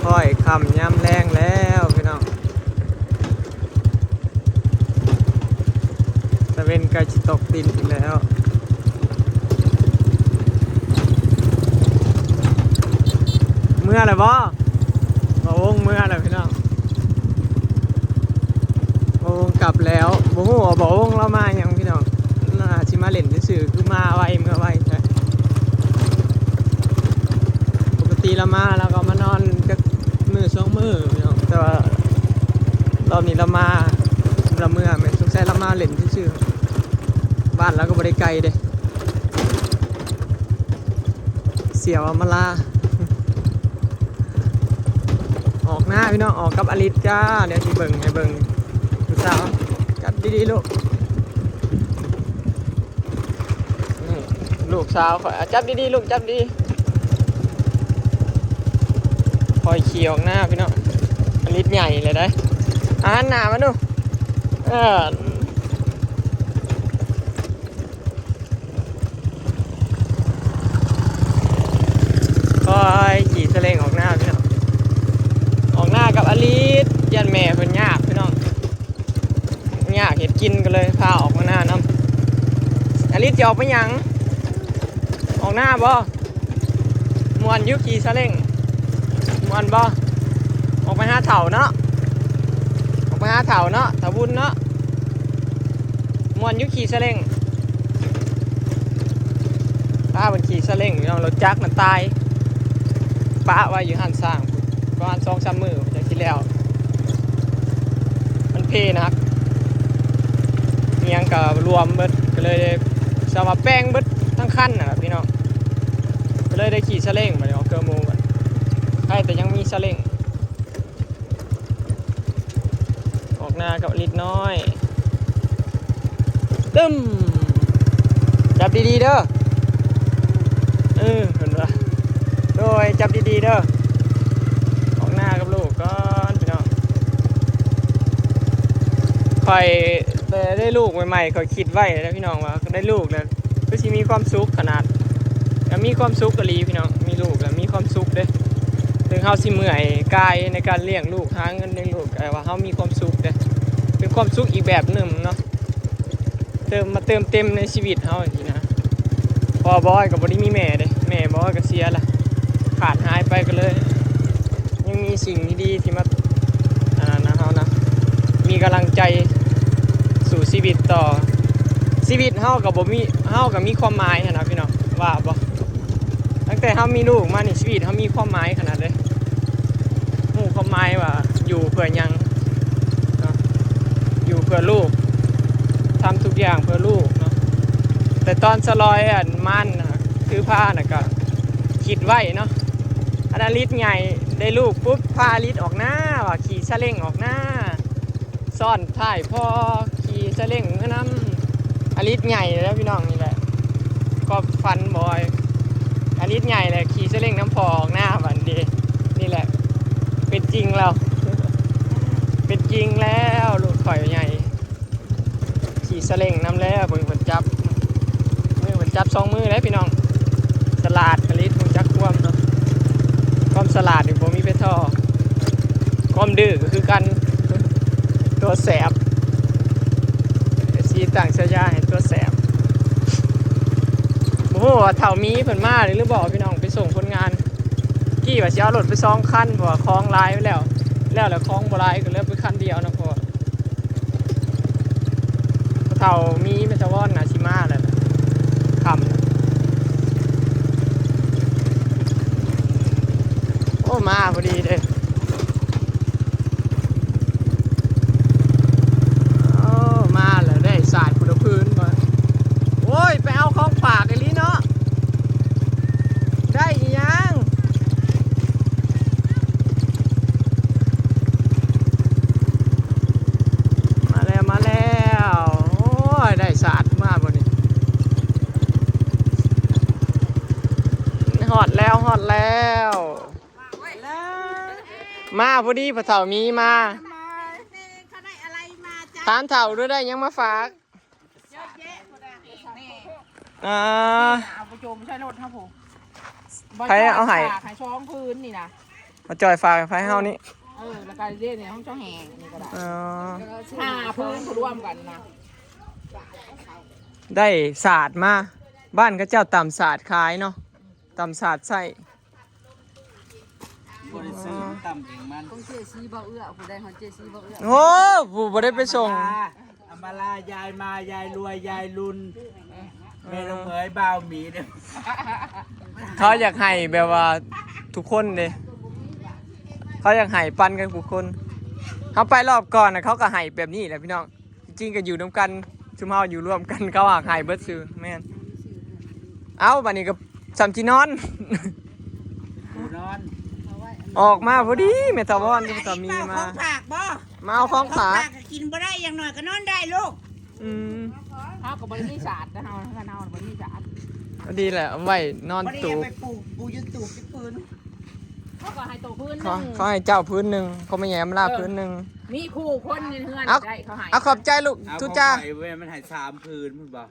ຄ່ອຍຄ່ຳຍາມແລງແລ້ວພີ່ນ້ອງ, ຕາເວັນໃກ້ຊິຕົກດິນອີກແລ້ວ. ເມືອແລ້ວບໍ່? ບ່າວວົງເມືອແລ້ວພີ່ນ້ອງ, ບ່າວວົງກັບແລ້ວ. ບໍ່ຮູ້ວ່າບ່າວວົງລາວມາຫຍັງພີ່ນ້ອງ, ລາວອາດຊິມາຫຼິ້ນຊື່ໆ ຄືມາໄວເມືອໄວແທ້. ປົກກະຕິລາວມາລາວກໍມານອນຈັກມື້ສອງມື້ພີ່ນ້ອງ, ແຕ່ວ່າລອບນີ້ລາວມາ ລາວເມືອແມ່ນ ສົງໄສລາວມາຫຼິ້ນຊື່ໆ. ບ້ານລາວກໍບໍ່ໄດ້ໄກເດ້. ສຽວອຳມາລາ ອອກໜ້າພີ່ນ້ອງ, ອອກກັບອາລິດຈ້າ. ດຽວຊິເບິ່ງໃຫ້ເບິ່ງ ຜູ້ສາວ. ຈັບດີໆລູກ, ນີ້ລູກສາວຂ້ອຍ. ອາ ຈັບດີໆລູກ, ຈັບດີ. ຄ່ອຍຂີ່ອອກໜ້າພີ່ນ້ອງ, ອາລິດໃຫຍ່ເລີຍເດ້. ອາ ຫັນໜ້າມາດູ. ເອີ ຄ່ອຍຂີ່ສະເລັງອອກໜ້າພີ່ນ້ອງ, ອອກໜ້າກັບອາລິດ. ຢ້ານແມ່ເພິ່ນຍາກພີ່ນ້ອງ, ຍາກເຮັດກິນ ກໍເລີຍພາອອກມາໜ້ານຳ. ອາລິດຈະອອກໄປຫຍັງ? ອອກໜ້າບໍ່? ມ່ວນຢູ່ຂີ່ສະເລັງ, ມ່ວນບໍ່? ອອກໄປຫາເຖົ້າເນາະ, ອອກໄປຫາເຖົ້າເນາະ, ເຖົ້າບຸນເນາະ. ມ່ວນຢູ່ຂີ່ສະເລັງ. ພາເພິ່ນຂີ່ສະເລັງພີ່ນ້ອງ, ລົດຈັກນັ້ນຕາຍ ປະໄວ້ຢູ່ຮ້ານຊ້າງພຸ້ນ ປະມານສອງສາມມື້ຈັ່ງຊິແລ້ວ. ມັນເພໜັກ ອີ່ຫຍັງກໍລວມເບິດ, ກໍເລີຍຊະວ່າແປງເບິດທັງຄັນນະພີ່ນ້ອງ. ກໍເລີຍໄດ້ຂີ່ສະເລັງ ບາດນີ້ອອກເກີໂມງ. ໃຄແຕ່ຍັງມີສະເລັງ. ອອກໜ້າກັບອາລິດນ້ອຍ. ຕຶ້ມ! ຈັບດີໆເດີ. ເອີ ເພິ່ນວ່າ ໂດຍ ຈັບດີໆເດີ. ອອກໜ້າກັບລູກກ່ອນພີ່ນ້ອງ. ຂ້ອຍໄດ້ ໄດ້ລູກໃໝ່ໆ ຂ້ອຍຄິດໄວ້ແລ້ວພີ່ນ້ອງ ວ່າໄດ້ລູກແລ້ວ ຄືຊິມີຄວາມສຸກຂະໜາດ. ກໍມີຄວາມສຸກອີ່ຫຼີພີ່ນ້ອງ, ມີລູກແລ້ວມີຄວາມສຸກເດ້. ເຖິງເຮົາຊິເມື່ອຍກາຍໃນການລ້ຽງລູກ ຫາເງິນລ້ຽງລູກ, ແຕ່ວ່າເຮົາມີຄວາມສຸກເດ້, ເປັນຄວາມສຸກອີກແບບໜຶ່ງເນາະ, ເຕີມ ມາເຕີມເຕັມໃນຊີວິດເຮົາຈັ່ງຊີ້ນະ. ເພາະວ່າບອຍກໍບໍ່ໄດ້ມີແມ່ເດ້, ແມ່ບອຍກໍເສຍລະ, ຂາດຫາຍໄປ, ກໍເລີຍ ຍັງມີສິ່ງດີໆທີ່ມາ ອັນນັ້ນນະ ເຮົານະ ມີກຳລັງໃຈສູ້ຊີວິດຕໍ່. ຊີວິດເຮົາກໍບໍ່ມີ ເຮົາກໍມີຄວາມໝາຍຫັ້ນນະພີ່ນ້ອງ ວ່າບໍ່? ຕັ້ງແຕ່ເຮົາມີລູກມານີ້ ຊີວິດເຮົາມີຄວາມໝາຍຂະໜາດເລີຍ. ຮູ້ຄວາມໝາຍວ່າຢູ່ເພື່ອຫຍັງເນາະ, ຢູ່ເພື່ອລູກ, ທຳທຸກຢ່າງເພື່ອລູກເນາະ. ແຕ່ຕອນສະຫຼອຍອັນມານນະ ຖືພານະ ກໍຄິດໄວ້ເນາະ. ອັນອາລິດໃຫຍ່ໄດ້ລູກປຸບ ພາອາລິດອອກນາ ວ່າຂີ່ສາເລັງອອກນາ ຊ້ອນທ້າຍພໍ່ ຂີ່ສາເລັງເມືອນຳ. ອາລິດໃຫຍ່ແລ້ວພີ່ນ້ອງ, ນີ້ແຫຼະຄວາມຝັນບອຍ. ອາລິດໃຫຍ່ແລ້ວຂີ່ສາເລັງນຳພໍ່ອອກນາ ບັດນີ້ ນີ້ແຫຼະເປັນຈິງແລ້ວ, ເປັນຈິງແລ້ວ ລູກຂ້ອຍໃຫຍ່. ຂີ່ສາເລັງນຳແລ້ວ ເບິ່ງເພິ່ນຈັບ, ມືເພິ່ນຈັບສອງມືເດ້ພີ່ນ້ອງ. ສະຫຼາດອາລິດ ຮູ້ຈັກຄວາມເນາະ, ຄວາມສະຫຼາດນີ້ບໍ່ມີໄປທໍ່. ຄວາມດື້ກໍຄືກັນ ຕົວແສບ. ເອັຟຊີຕັ້ງສາຍາໃຫ້ຕົວແສບ. ບໍ່ຮູ້ວ່າເຖົ້າມີເພິ່ນມາແລ້ວຫຼືບໍ່ພີ່ນ້ອງ, ໄປສົ່ງຄົນງານ. ກີ້ວ່າຊິເອົາລົດໄປສອງຄັນ ເພາະວ່າຂອງຫຼາຍແລ້ວ, ແລ້ວແຫຼະ ຂອງບໍ່ຫຼາຍ ກໍເຫຼືອໄປຄັນດຽວເນາະ ເພາະວ່າ ເຖົ້າມີແມ່ສະວອນນະ ຊິມາແລ້ວ ຄ່ຳ. ໂອ້ ມາພໍດີເດ້. ໂອ້ ມາແລ້ວ ໄດ້ສາດພຸ້ນລະພື້ນວ່າ. ໂອ້ຍ ໄປເອົາຂອງຝາກອີ່ຫຼີເນາະ. ໄດ້ອີ່ຫຍັງ? ມາແລ້ວ ມາແລ້ວ. ໂອ້ຍ ໄດ້ສາດມາບໍ່ນີ້. ຮອດແລ້ວ ຮອດແລ້ວ. ມາພໍດີ ພໍ່ເຖົ້າມີມາ. ເຂົາໄດ້ອະໄລມາຈ້ະ? ຖາມເຖົ້າດູ ໄດ້ຫຍັງມາຝາກ? ເຍອະແຍະພຸ້ນນະ. ອ່າ ເອົາໄປໂຈມໃສ່ລົດເຮົາພຸ້ນ. ໃຜເອົາໃຫ້? ຝາກໃຫ້ສອງພື້ນນີ້ນະ. ມາຈ່ອຍຝາກໄວ້ໃຫ້ເຮົານີ້. ເອີ ແລ້ວກໍເດ້ນີ້ຂອງເຈົ້າແຮງນີ້ກໍໄດ້. ອໍ ຫ້າພື້ນລວມກັນນະ. ໄດ້ສາດມາ, ບ້ານເຂົາເຈົ້າຕຳສາດຂາຍເນາະ, ຕຳສາດໃຊ້. ບໍ່ໄດ້ຊື້ ມັນຕຳເອງມັນ. ຂອງເຈຊີບໍ່ເອື້ອ ຜູ້ໃດຮອດເຈຊີບໍ່ເອື້ອ. ໂອ້ ຜູ້ບໍ່ໄດ້ໄປສົ່ງ. ອຳມາລາ ອຳມາລາ ຍາຍມາ ຍາຍລວຍ ຍາຍລຸນ ແມ່ນາງເໝີຍ ບ່າວໝີເດີ້. ເຂົາຢາກໃຫ້ແບບວ່າທຸກຄົນເດ້, ເຂົາຢາກໃຫ້ປັນກັນທຸກຄົນ. ເຮົາໄປລອບກ່ອນນະ ເຂົາກໍໃຫ້ແບບນີ້ແຫຼະພີ່ນ້ອງ. ຈິງໆກໍຢູ່ນຳກັນ, ຊຸມເຮົາຢູ່ລວມກັນ ເຂົາຫາກໃຫ້ເບິດຊື່. ແມ່ນ. ເອົ້າ ບັດນີ້ກໍສ່ຳຊິນອນ ນອນ. ອອກມາພໍດີ ແມ່ຖາວອນກັບແມ່ຖາວມີມາ. ຂອງຝາກບໍ່? ມາເອົາຂອງຝາກ. ຂອງຝາກກໍກິນບໍ່ໄດ້, ຢ່າງໜ້ອຍກໍນອນໄດ້ລູກ. ອືມ ເຮົາກໍບໍ່ໄດ້ມີສາດນະ, ເຮົາ ເຮົາບໍ່ໄດ້ມີສາດ. ກໍດີແຫຼະ, ເອົາໄວ້ນອນຕູບ. ບໍ່ໄດ້ເອົາໄປປູກ, ປູຢູ່ຕູບຊິຟື້ນ. ເຂົາກໍໃຫ້ໂຕພື້ນໜຶ່ງ, ເຂົາໃຫ້ເຈົ້າພື້ນໜຶ່ງ, ຂອງແມ່ໃຫຍ່ອຳມາລາ ເອີ ພື້ນໜຶ່ງ. ມີຄູ່ຄົນໃນເຮືອນ ເອົາ ໄດ້ເຂົາໃຫ້. ເອົາ ຂອບໃຈລູກ ທຸຈ້າ. ຂອງຂ້ອຍແມ່ນໃຫ້ສາມພື້ນພຸ້ນບໍ່?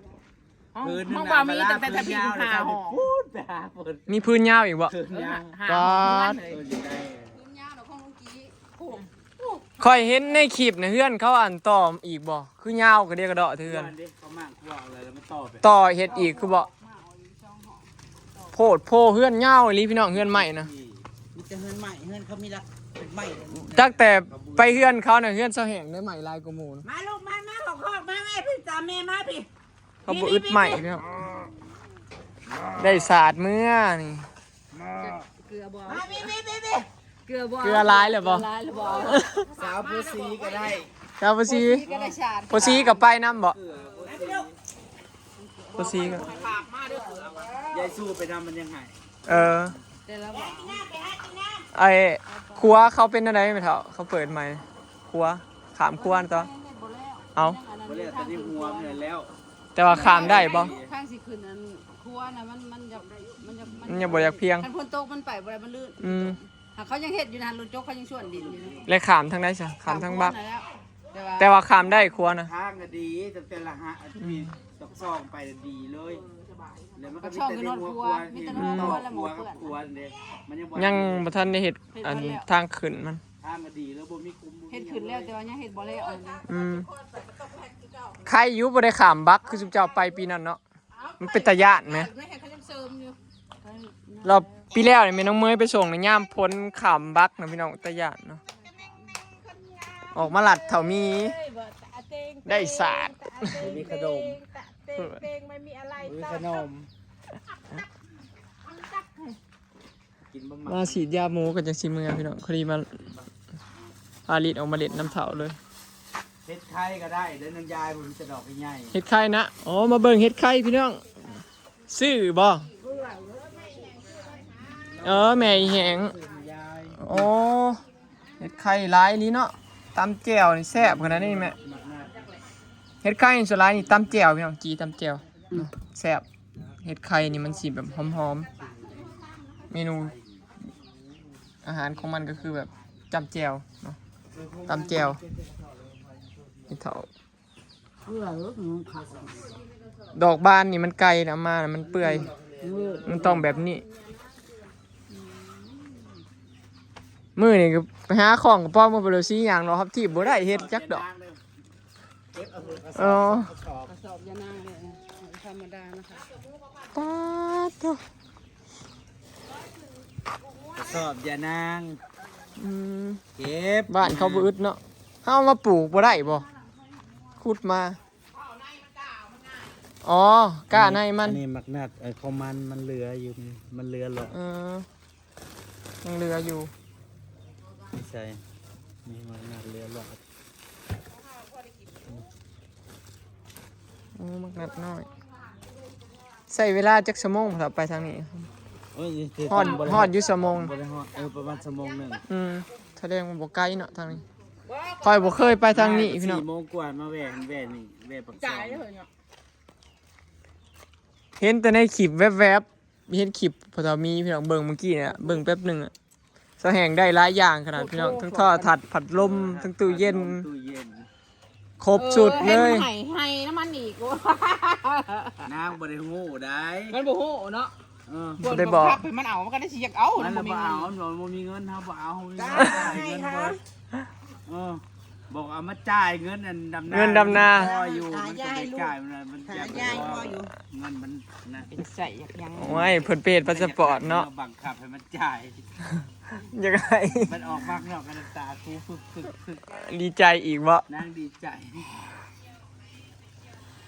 ຂອງ ຂອງບ່າວມີຕັ້ງແຕ່ທະບີພຸ້ນ ຫ້າຫ້ອງ. ພຸ້ນໄປຫາເພິ່ນ. ມີພື້ນຍາວອີກບໍ່? ພື້ນຍາວ. ເອີ ຫ້າຫ້ອງເຮືອນເລີຍ. ເພິ່ນຢູ່ໃນ ພື້ນຍາວຂອງລຸງກີ້. ຂ້ອຍເຫັນໃນຄລິບນະ ເຮືອນເຂົາອັນຕໍ່ອີກບໍ່? ຄືຍາວກະເດກະເດາະເທື່ອ. ເຮືອນເດ້ ເຂົາໝາກກວ້າງແລ້ວ ແລ້ວມັນຕໍ່ໄປ ຕໍ່ເຮັດອີກຄືບໍ່? ໂພດໂພ ເຮືອນຍາວອີ່ຫຼີພີ່ນ້ອງ, ເຮືອນໄມ້ນະ. ມີແຕ່ເຮືອນໄມ້, ເຮືອນເຂົາມີຫຼັກເປັນໄມ້. ຕັ້ງແຕ່ໄປເຮືອນເຂົານະ ເຮືອນຊາວແຫ່ງໄດ້ໄມ້ຫຼາຍກວ່າໝູ່ນະ. ມາລູກ ມາ ມາ ເຂົາຄອກ ມາ ມາ ພີ່ ຕາມແມ່ມາ ພີ່. ເຂົາບໍ່ອຶດໄມ້ພີ່ນ້ອງ. ໄດ້ສາດເມືອນີ້. ເກືອບໍ່? ມາ ພີ່ ພີ່ ພີ່ ພີ່. ເກືອບໍ່? ເກືອຫຼາຍແລ້ວບໍ່? ເກືອຫຼາຍແລ້ວບໍ່? ສາວໂພສີກໍໄດ້. ສາວໂພສີ ໂພສີກໍໄດ້ສາດ. ໂພສີກໍໄປນຳບໍ່? ເກືອ ໂພສີກໍ ຍາຍສູ້ໄປນຳ ມັນຍັງໃຫ້. ເອີ ໄອ້ຄົວເຂົາເປັນແນວໃດແມ່ເຖົ້າ? ເຂົາເປີດໃໝ່ ຄົວ ຂ້າມຄົວຕົວະ. ເອົ້າ ບໍ່ແລ້ວ ແຕ່ໃນຫົວເພິ່ນແລ້ວ. ແຕ່ວ່າຂ້າມໄດ້ບໍ່? ທາງຊິຂຶ້ນອັນຄົວນະ ມັນ ມັນຢາກ ມັນຢາກ ມັນຍັງບໍ່ຢາກພຽງ. ຄັນຝົນຕົກມັນໄປບໍ່ໄດ້ ມັນລື່ນ. ອືມ ຫາກເຂົາຍັງເຮັດຢູ່ນະ, ລົດຈົກເຂົາຍັງຊວນດິນຢູ່ນະ. ແລ້ວຂ້າມທາງໃດຊະ? ຂ້າມທາງບັກ. ແຕ່ວ່າ ແຕ່ວ່າຂ້າມໄດ້ຄົວນະ. ທາງກໍດີ ຕັ້ງແຕ່ລະຫະ ອືມ ຕັກຊ່ອງໄປດີເລີຍ. ແລ້ວມັນກໍມີແຕ່ໃນຫົວຄົວ ມີແຕ່ໃນຫົວຄົວ ມີແຕ່ໃນຫົວຄົວ ແລ້ວມັນເປື້ອນ. ຍັງບໍ່ທັນໄດ້ເຮັດ ເຮັດ ອັນ ແລ້ວ ທາງຂຶ້ນມັນ. ທາງກໍດີແລ້ວ ບໍ່ມີຂຸມ ບໍ່ມີຫຍັງເລີຍ. ເຮັດຂຶ້ນແລ້ວ ແຕ່ວ່າຍັງເຮັດບໍ່ແລ້ວ. ອືມ ໄຄຢູ່ ບໍ່ໄດ້ຂ້າມບັກຄືຊຸມເຈົ້າໄປປີນັ້ນເນາະ. ມັນເປັນຕາຢ້ານແໝ. ເອີ ເຂົາຍັງເສີມຢູ່. ລອບປີແລ້ວນີ້ແມ່ນ້ອງເມຍໄປສົ່ງໃນຍາມຝົນຂ້າມບັກນະພີ່ນ້ອງ, ຕາຢ້ານເນາະ. ອອກມາລັດເຖົ້າມີ ໄດ້ສາດ. ມີຂະໜົມ ມີຂະໜົມ. ກິນບໍ່ໝັກ ມາສີດຢາໝູກ່ອນຈັ່ງຊິເມືອພີ່ນ້ອງ. ພໍດີມາ ພາລິດອອກມາຫຼິ້ນນຳເຖົ້າເລີຍ. ເຮັດໄຂ່ກໍໄດ້ເດີນາງຍາຍ, ບໍ່ມີແຕ່ດອກໃຫຍ່. ເຮັດໄຂ່ນະ. ອໍ ມາເບິ່ງເຮັດໄຂ່ພີ່ນ້ອງ. ຊື້ບໍ່? ເອີ ແມ່ອີແຫງ. ອໍ ເຮັດໄຂ່ຫຼາຍອີ່ຫຼີເນາະ. ຕຳແຈ່ວນີ້ແຊບຂະໜາດນີ້ແມ່. ເຮັດໄຂ່ສ່ວນຫຼາຍນີ້ຕຳແຈ່ວພີ່ນ້ອງ, ຈີ່ຕຳແຈ່ວ ອືມ ແຊບ. ເຮັດໄຂ່ນີ້ມັນຊິແບບຫອມໆ. ເມນູອາຫານຂອງມັນກໍຄືແບບຈ້ຳແຈ່ວເນາະ, ຕຳແຈ່ວ. ເຮັດເຖົ້າ ເປື່ອຍເອີຍ ມັນຄັກ. ດອກບານນີ້ມັນໄກ່ນະ ເອົາມານະ ມັນເປື່ອຍ. ເອີ ມັນຕ້ອງແບບນີ້. ມື້ນີ້ກໍໄປຫາຂອງກະປອມມາ ບໍ່ໄດ້ຊີ້ຫຍັງດອກ ຮັບທີບບໍ່ໄດ້ເຮັດຈັກດອກ. ເອີ ກະສອບຢານາງເລີຍ ບໍ່ທຳມະດານະຄະ. ປາດໂທ້ ກະສອບຢານາງ. ອືມ ເກັບ ບ້ານເຂົາບໍ່ອຶດເນາະ. ເຮົາເອົາມາປູກບໍ່ໄດ້ບໍ່? ຂຸດມາ. ອໍ ກ້າໃນມັນ. ອັນນີ້ໝາກນັດ ເອີ ຂອງມັນ ມັນເຫຼືອຢູ່ ມັນເຫຼືອຫຼອກ. ເອີ ຍັງເຫຼືອຢູ່. ໃສ່ ນີ້ໝາກນັດເຫຼືອຫຼອກ. ໂອ້ ໝາກນັດນ້ອຍ. ໃຊ້ເວລາຈັກຊົ່ວໂມງ ຖ້າໄປທາງນີ້? ໂອ້ຍ ຮອດ ຮອດຢູ່ຊົ່ວໂມງ. ບໍ່ໄດ້ຮອດ ເອີ ປະມານຊົ່ວໂມງໜຶ່ງ. ອືມ ສະແດງວ່າບໍ່ໄກເນາະທາງນີ້. ຂ້ອຍບໍ່ເຄີຍໄປທາງນີ້ພີ່ນ້ອງ. ມາກໍສີ່ໂມງກວ່າ ມາແວ່ ແວ່ນີ້ ແວ່ປາກຊ່ອງ. ເຫັນແຕ່ໃນຄລິບແວບໆ. ເຫັນຄລິບພໍ່ເຖົ້າມີພີ່ນ້ອງ ເບິ່ງມື້ກີ້ນີ້ ເບິ່ງແປັບໜຶ່ງອະ. ສາວແຮງໄດ້ຫຼາຍຢ່າງຂະໜາດພີ່ນ້ອງ ທັງໂທລະທັດ ພັດລົມ ທັງຕູ້ເຢັນ ຕູ້ເຢັນ ຄົບຊຸດເລີຍ. ເອີ ໃຫ້ ໃຫ້ນຳມັນອີກ. ນາງບໍ່ໄດ້ຮູ້ໃດ໋ ມັນບໍ່ຮູ້ເນາະ. ເອີ ບໍ່ໄດ້ບອກ ບັງຄັບໃຫ້ມັນເອົາ ມັນກໍໄດ້ຊິຢາກເອົາ ມັນບໍ່ມີເງິນ ມັນບໍ່ເອົາ ບໍ່ມີເງິນ ເຮົາບໍ່ເອົາ ເຮົາມີເງິນ ເຮົາບໍ່ ເອີ ບອກເອົາມາຈ່າຍເງິນອັນດຳນາ ເງິນດຳນາ ພໍຢູ່ ມັນກໍໄດ້ຈ່າຍ ມັນ ມັນຫາຢາໃຫ້ລູກ ມັນ ມັນ ຫາຢາໃຫ້ພໍ່ຢູ່ ເງິນມັນນະ ເປັນໃຊ້ຢາກຫຍັງ ໂອ້ຍ ເພິ່ນເປັນພາສະປອດເນາະ ບັງຄັບໃຫ້ມັນຈ່າຍ ຢາກໃຫ້ ມັນອອກມາຂ້າງນອກກໍນ້ຳຕາຄູຟຶກໆໆ ດີໃຈອີກບໍ່ ນາງດີໃຈ.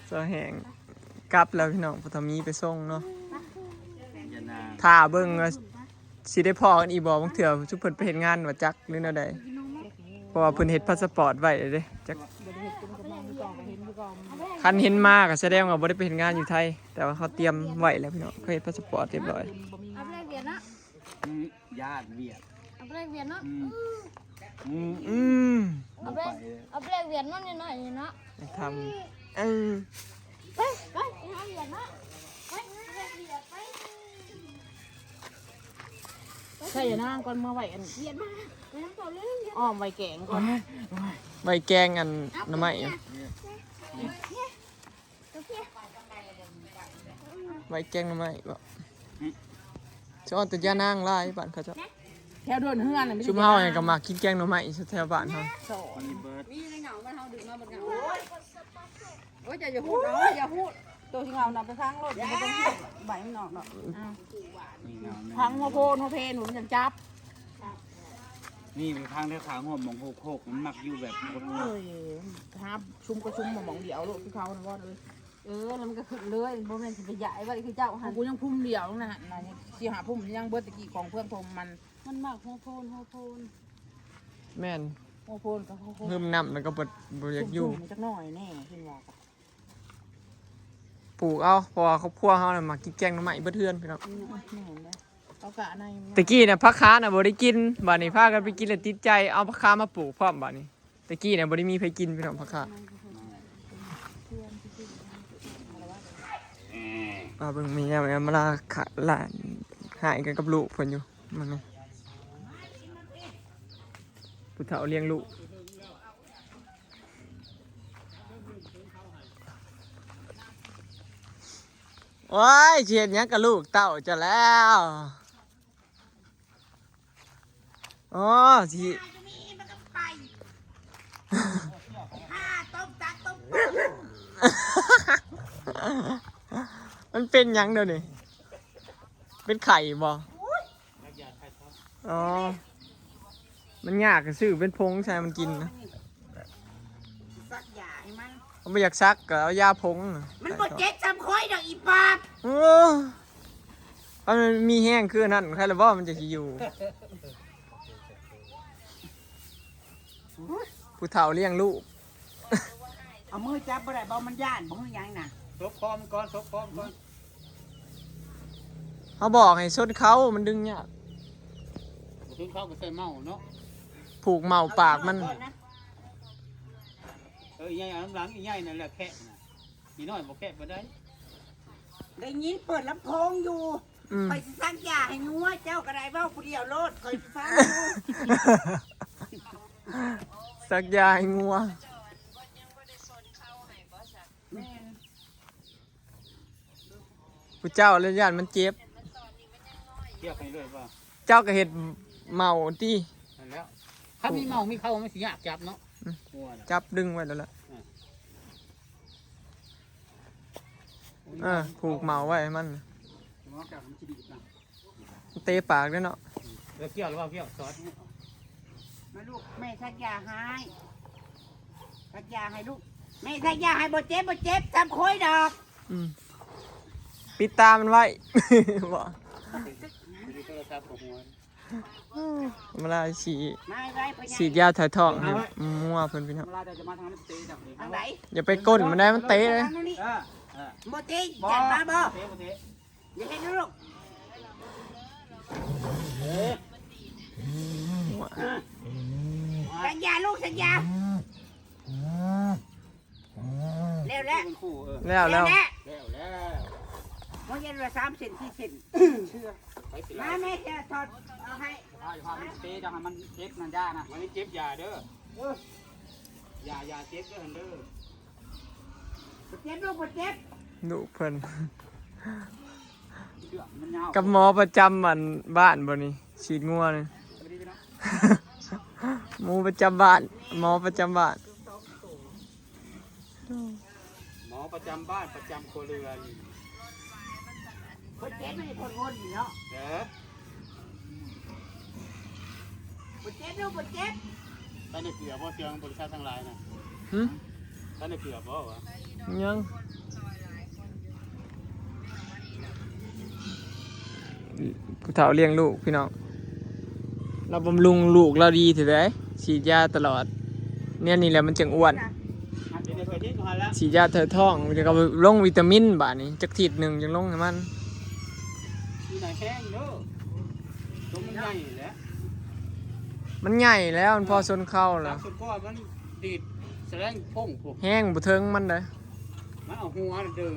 ສາວແຫ້ງກັບແລ້ວພີ່ນ້ອງ ພໍ່ທຳມີໄປສົ່ງເນາະ ຢ່ານາ ຖ້າເບິ່ງວ່າຊິໄດ້ພໍ້ກັນອີກບໍ່ ບາງເທື່ອຊຸມເພິ່ນໄປເຮັດງານວ່າຈັກ ຫຼືແນວໃດ ເພາະວ່າເພິ່ນເຮັດພາສະປອດໄວ້ເດ້ ຈັກ ຄັນເຫັນມາກໍສະແດງວ່າບໍ່ໄດ້ໄປເຮັດງານຢູ່ໄທ ແຕ່ວ່າເຂົາຕຽມໄວ້ແລ້ວພີ່ນ້ອງ ເຂົາເຮັດພາສະປອດຮຽບຮ້ອຍ ເອົາໄປແລກຫວຽນເນາະ ອືມ ຢ້ານຫວຽດ ເອົາໄປແລກຫວຽນເນາະ ອືມ ອືມ ອືມ ອືມ ເອົາໄປ ບໍ່ໄປ ເອົາໄປແລກຫວຽນເນາະ ນ້ອຍໆນີ້ເນາະ ທຳ ເອີ ໄປ ໄປ ໄປຫາຫວຽນເນາະ ໄປ ໄປແລກຫວຽນ ໄປ ໃສ່ນາງກ່ອນ ເມືອໄວ້ອັນ ຫວຽນມາ ໄປນຳເຂົາເລີຍ ອ້ອມໄວ້ແກງກ່ອນ ໄວ້ແກງອັນໜໍ່ໄມ້ ໄວ້ແກງໜໍ່ໄມ້ບໍ ອືມ ຊິເອົາແຕ່ຢານາງຫຼາຍບ້ານເຂົາເຈົ້າ ແຖວເດີ່ນເຮືອນນະ ມີແຕ່ ຊຸມເຮົານີ້ກໍມັກກິນແກງໜໍ່ໄມ້ແຖວບ້ານເຮົາ ມີເບິດ ມີໃນເຫງົາມັນ ເຮົາດຶງມາເບິດເຫງົາ ໂອ້ຍ ເຈົ້າຢ່າຫູດເອົາ ຢ່າຫູດ ໂຕຊິເຫງົານຳໄປທາງໂລດ ບໍ່ຕ້ອງຫູດໃບມັນອອກດອກ ອືມ ທາງຫົວໂພນຫົວເພນມັນຈັ່ງຈັບ ນີ້ໄປທາງແຖວຂ້າງຫົວໝ່ອງໂຄກໆ ມັນມັກຢູ່ແບບ ໂອ້ຍ ຫາຊຸມກໍຊຸມໝ່ອງດຽວໂລດ ຄືເຂົານະບໍ່ເອີຍ ເອີ ແລ້ວມັນກໍຂຶ້ນເລີຍ ບໍ່ແມ່ນຊິໄປຢາຍໄວ້ຄືເຈົ້າຫັ້ນ ກູຍັງພຸ່ມດຽວນະ ສີ່ຫ້າພຸ່ມຍັງເບິດ ຕະກີ້ຂອງເພື່ອນຖົມມັນ ມັນມັກຫົວໂພນຫົວໂພນ ແມ່ນ ຫົວໂພນກໍຫົວໂພນ ຫຶມນ້ຳແລ້ວກໍບໍ່ ບໍ່ຢາກຢູ່ ຊຸ່ມໆຈັກໜ້ອຍແນ່ ເພິ່ນວ່າ ປູກເອົາ ເພາະວ່າຄອບຄົວເຮົານະມັກກິນແກງໜໍ່ໄມ້ເບິດເຮືອນພີ່ນ້ອງ ອືມ ແມ່ນເດ້ ເອົາກະໃນ ຕະກີ້ນະຜັກຄານະບໍ່ໄດ້ກິນ ບາດນີ້ພາກັນໄປກິນແລ້ວຕິດໃຈ ເອົາຜັກຄາມາປູກພ້ອມບາດນີ້ ຕະກີ້ນະບໍ່ໄດ້ມີໃຜກິນພີ່ນ້ອງ ຜັກຄາ ມາເບິ່ງແມ່ຍາມາລາຂະຫຼານ ຮ້າຍກັນກັບລູກເພິ່ນຢູ່ ມັນນີ້ ຜູ້ເຖົ້າລ້ຽງລູກ. ໂອ້ຍ ຊິເຮັດຫຍັງກັບລູກເຕົ້າເຈົ້າແລ້ວ? ອໍ ຊິ ມັນເປັນຫຍັງດຽວນີ້? ເປັນໄຂ້ບໍ່? ອໍ ມັນຍາກ ຊື້ເປັນຜົງໃສ່ມັນກິນນະ. ສັກຢາໃຫ້ມັນ ມັນບໍ່ຢາກສັກກໍເອົາຢາຜົງນະ. ມັນບໍ່ເຈັບສ່ຳຂ້ອຍດອກອີປອບ. ໂອ້ ຄັນມັນມີແຮງຄືອັນນັ້ນ ໃຄລະບໍ່ ມັນຈະຊິຢູ່. ຜູ້ເຖົ້າລ້ຽງລູກ ເອົາມືຈັບບໍ່ໄດ້ບໍ່? ມັນຢ້ານບໍ່ ຄືຫຍັງນະ? ສົບຄອມກ່ອນ ສົບຄອມກ່ອນ. ເຮົາບອກໃຫ້ຊົນເຄົ້າ ມັນດຶງຍາກ. ບໍ່ຊົນເຄົ້າກໍໃສ່ເມົ້າເນາະ ຜູກເມົ້າປາກມັນ. ເອີ ອີໃຫຍ່ເອົານຳຫຼັງ ອີໃຫຍ່ນັ້ນແຫຼະແຄະນະ ອີນ້ອຍບໍ່ແຄະປານໃດ. ໄດ້ຍິນເປີດລຳໂພງຢູ່. ອືມ ຂ້ອຍຊິສັກຢາໃຫ້ງົວ ເຈົ້າກໍໄດ້ເວົ້າຜູ້ດຽວໂລດ ຂ້ອຍຊິຟັງຢູ່. ສັກຢາໃຫ້ງົວ. ແມ່ນ ຜູ້ເຈົ້າແລ້ວຢ້ານມັນເຈັບ. ເຈັບໃຫ້ເລີຍວ່າ ເຈົ້າກໍເຮັດເມົ້າຕິ. ນັ້ນແຫຼະ ຄັນມີເມົ້າມີເຄົ້າມັນຊິຍາກຈັບເນາະ. ອືມ ງົວນະ ຈັບດຶງໄວ້ໂລດລະ. ອ່າ ເອີ ຜູກເມົ້າໄວ້ໃຫ້ມັນ ເຕະປາກເດ້ເນາະ. ເອີ ກ່ຽວຫຼືວ່າກ່ຽວ ສອດ ມາລູກ ແມ່ສັກຢາໃຫ້ ສັກຢາໃຫ້ລູກ ແມ່ສັກຢາໃຫ້ ບໍ່ເຈັບ ບໍ່ເຈັບ ຈຳໂຄຍດອກ. ອືມ ປິດຕາມັນໄວ້ ບໍ່ ໂທລະສັບຂອງຫົວ. ເວລາຊິ ມາໄວ້ ພໍ່ໃຫຍ່ ສີດຢາຖ່າຍທ້ອງໃຫ້ງົວເພິ່ນ ພີ່ນ້ອງ. ເວລາຈະມາທາງນັ້ນເຕະ ທາງໃດ? ຢ່າໄປກົ້ນມັນໄດ໋ ມັນເຕະເດ້. ເອີ ເອີ ບໍ່ເຕະ ຢ້ານໝາບໍ່? ບໍ່ເຕະ ບໍ່ເຕະ. ຢ່າເຮັດລູກ ສັກຢາລູກ ສັກຢາ. ແລ້ວແຫຼະ ແລ້ວແລ້ວ ແລ້ວແລ້ວ ບໍ່ເຫັນວ່າສາມເຊັນ ສີ່ເຊັນ ເຊື່ອ. ມາແມ່ ຈະຖອດເອົາໃຫ້ ຢ່າພາມັນເຕະ ຈະໃຫ້ມັນເຈັບນັ້ນຢານະ ມັນເຈັບຢາເດີ. ເອີ ຢ່າ ຢ່າເຈັບເດີຫັ້ນເດີ. ບໍ່ເຈັບລູກ ບໍ່ເຈັບ ລູກເພິ່ນ. ກັບໝໍປະຈຳອັນບ້ານບໍ່ນີ້? ສີດງົວນີ້ ໝູປະຈຳບ້ານ ໝໍປະຈຳບ້ານ. ໝໍປະຈຳບ້ານ ປະຈຳຄົວເຮືອນ. ຄົນເຈັບມັນຄົນວົນເນາະ. ເອີ ບໍ່ເຈັບລູກ ບໍ່ເຈັບ. ທ່ານໄດ້ເກືອບໍ່ ເຄື່ອງບໍລິສັດທັງຫຼາຍນະ? ຫຶ? ທ່ານໄດ້ເກືອບໍ່ວະ? ຍັງ. ຜູ້ເຖົ້າລ້ຽງລູກພີ່ນ້ອງ ລາວບຳລຸງລູກລາວດີແທ້ໃດ໋ ສີດຢາຕະຫຼອດ ແນວນີ້ແຫຼະມັນຈຶ່ງອ້ວນ. ສີດຢາຖ່າຍທ້ອງ ແລ້ວກໍລົງວິຕາມິນ ບາດນີ້ຈັກທິດໜຶ່ງຈຶ່ງລົງໃຫ້ມັນ. ມັນໃຫຍ່ແລ້ວ ມັນພໍຊົນເຂົ່າແລ້ວ. ສຸດກໍມັນດີດສະແລງພົງພຸ້ນ ແຮງບໍ່ເຖິງມັນໃດ໋. ມັນເອົາຫົວເດີ.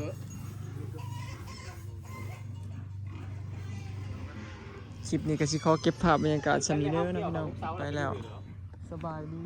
ຄລິບນີ້ກໍຊິຂໍເກັບພາບບັນຍາກາດສ່ຳນີ້ເດີນະພີ່ນ້ອງ ໄປແລ້ວ ສະບາຍດີ.